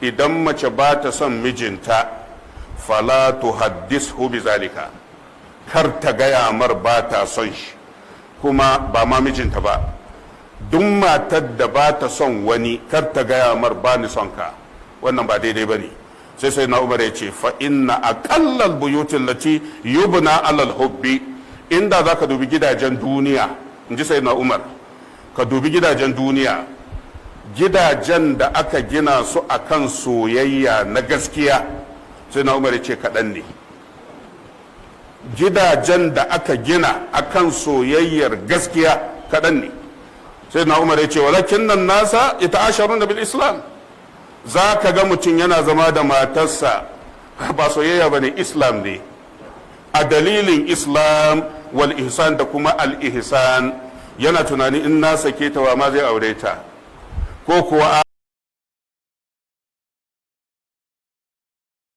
Idan mace ba ta son mijinta, fala tuhaddishu bizalika, kar ta gaya mar ba ta son shi. Kuma ba ma mijinta ba, duk matar da ba ta son wani, kar ta gaya mar ba ni son ka. Wannan ba daidai ba ne. Sai na Umar ya ce, fa inna aqallal buyutin lati yubna alal hubbi. Inda za ka dubi gidajen duniya, in ji sai na Umar, ka dubi gidajen duniya, gidajen da aka gina su akan soyayya na gaskiya, sai na Umar ya ce kaɗan ne. Gidajen da aka gina akan soyayyar gaskiya kaɗan ne. Sai na Umar ya ce, walakin nan nasa ita asharun da bil Islam. Za ka ga mutum yana zama da matarsa, ba soyayya ba ne, Islam ne. A dalilin Islam wal ihsan da kuma al ihsan, yana tunani, in na sake ta, wa ma zai aure ta? Ko kuwa